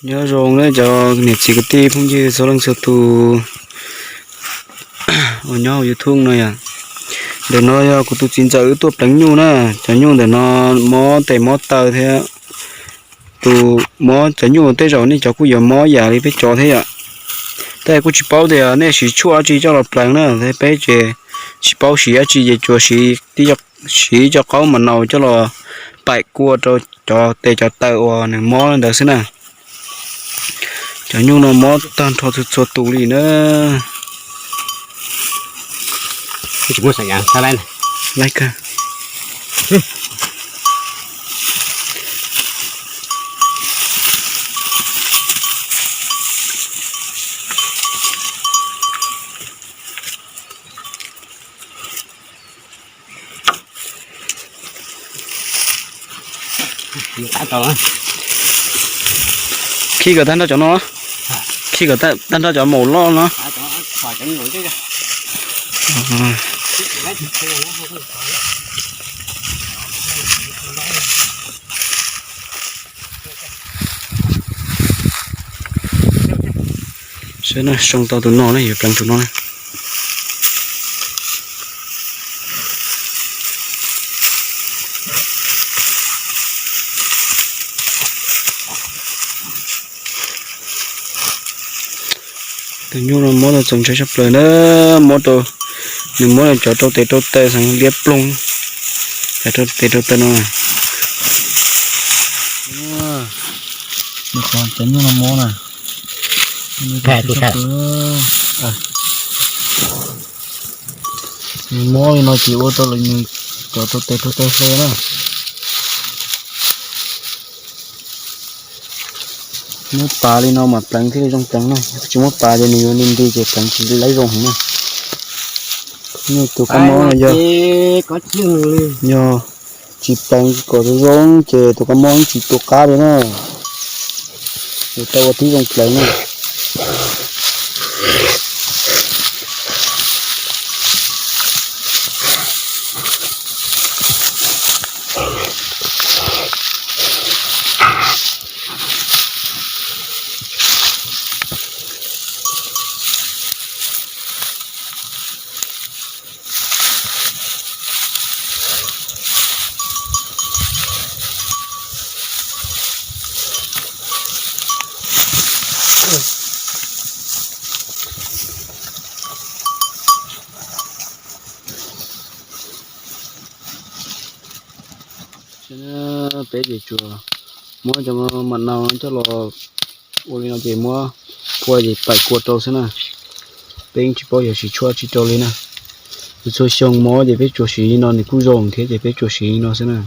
Nyob zoo na cov niam txiv kwv tij phooj ywg txhua leej txhua tus uas nyob hauv YouTube no yom. Ntawm no yog kuv tus txiv ntxawm wb tuaj pleev nyuj na. Cov nyuj ntawm no mob tes mob taw thiab. Tus mob cov nyuj tej zaum nej cov kuj yuav mob yam li peb cov thiab yom. Tab kuj tsis paub tias nej siv tshuaj dab tsi coj los pleev na, peb ces tsis paub siv dab tsi ces tsuas siv, siv cov qaub mas naus coj los paim kua rau cov tes cov taw uas nws mob ntawd xwb na. Cov nyuj no mob tag nrho txhua txhua tus li na. Khij kom tag nrho cov no, khij kom tag nrho cov maum loj no. Saib na, soo tau tus no na, yuav pleev tus no na. Tus nyuj no mob tau txaus ntshai tshaj plaws na, mob rau, nws mob cov rau tes rau taw xeev liab ploog, cov rau tes rau taw no. Cov nyuj no mob na, nws mob li no ces ua rau nws cov rau tes rau taw hle na. Muab pav li no mas pleev thiaj li zoo pleev na, tsis muab pav ces nws yuav nti nti ces pleev tsis laib zoo heev na. Tus kab mob no yog, yog tsis pleev kom zoo zoo ces tus kab mob tsis tu qab li na. Yuav tau ua tib zoo pleev na. Peb ces tsuas muab cov mam nau coj los ua li no ces muab phua ces paim kua rau xwb na. Peb yeej tsis paub yog siv tshuaj tsi rau li na. Txhua xyoo mob ces peb tsuas siv li no nws kuj zoo thiab ces peb tsuas siv li no xwb na.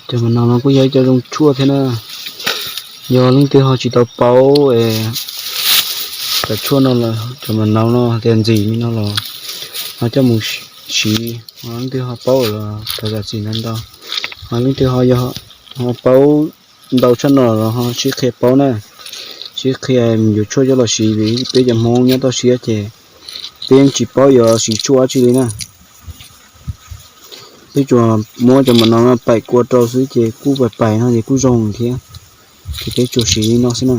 Cov mam nau no kuj yog ib co zoo tshuaj thiab na. Yog leej twg ho tsis tau paub cov tshuaj no los cov mam nau no tias ntxim li no los ho coj mus siv, ho leej twg ho paub los thov zam txim ntau ntau. Ho leej twg ho paub ntau tshaj no los ho sib qhia paub na. Sib qhia yuav tshuaj coj los siv vim peb cov Hmoob nyob toj siab ces peb yeej tsis paub yuav siv tshuaj dab tsi li na. Peb tsuas muab cov mam nau no paim kua rau xwb ces kuj paim paim no ces kuj zoo thiab. Ces peb tsuas siv li no xwb na.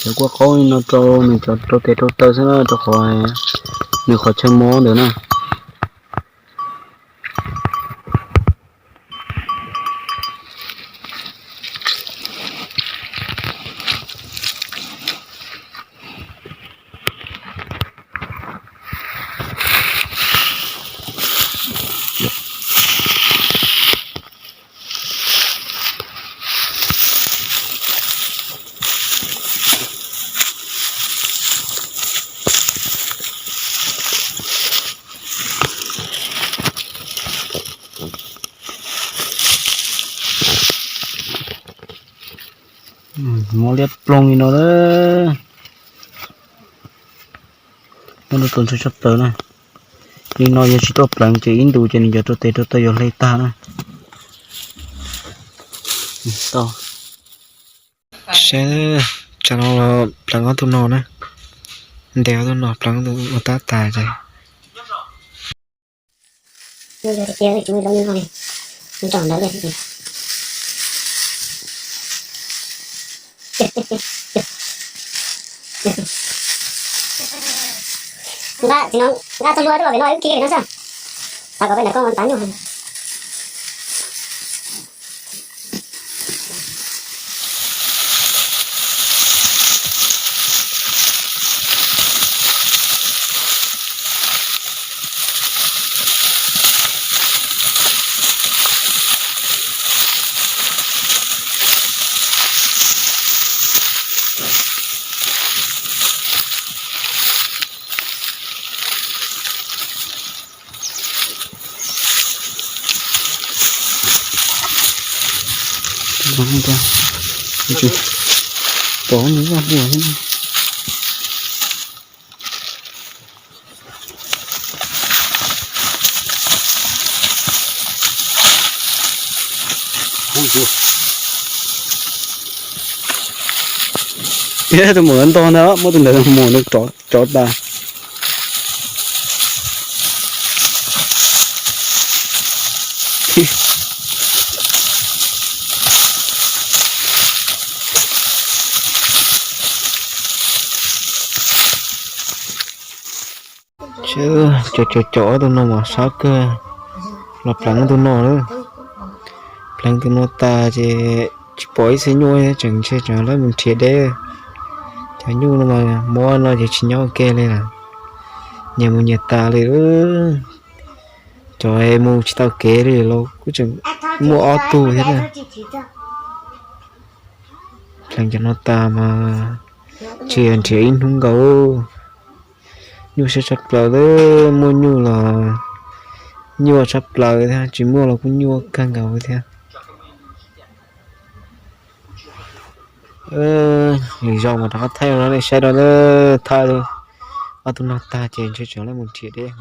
Cov kuaj qaub li no rau nws cov rau tes rau taw xwb na, rau qhov nws qhov chaw mob ntawd na. Mob liab ploog li no lawm. Mob rau tus ntsuag tshaj plaws na. Li no yog tsis tuaj pleev ces ib ntus ces nws cov rau tes rau taw yuav hle tag na. Saib, tsam no los pleev ob tug no na. Ntes ob tug no pleev ua tab tas ces. Nqa txiv no, nqa txog hlua rau pem no wb khi pem no xwb. Xav kom peb nram koj tav nyuj. Pom nws vaj huam thiab. Tus maum ntawd ntog ntag, muab tus ntawd mus rov tas. Cov cov cov tus no mas sab kawg, los pleev tus no lawm. Pleev tus no tas ces tsis pom ib txhia nyuj, tseem ntshe tseem lawv mus nrhiav deb. Cov nyuj no mas mob no ces tsis nyob ua ke li lawm, nyias mus nyias tas li. Cov mus tsis tau kev li los kuj tseem muaj ob tug thiab na. Pleev cov no tas mas tsis nrhiav ib hnub nkaus. Nyuaj siab tshaj plaws li, muaj nyuj los nyuaj tshaj plaws thiab, tsis muaj los kuj nyuaj kawg nkaus thiab. Lwm zaus mas rov qab thaij rau nej saib, rau nej thaij ob tug no tag ces ntshe tseem lawv mus nrhiav deb.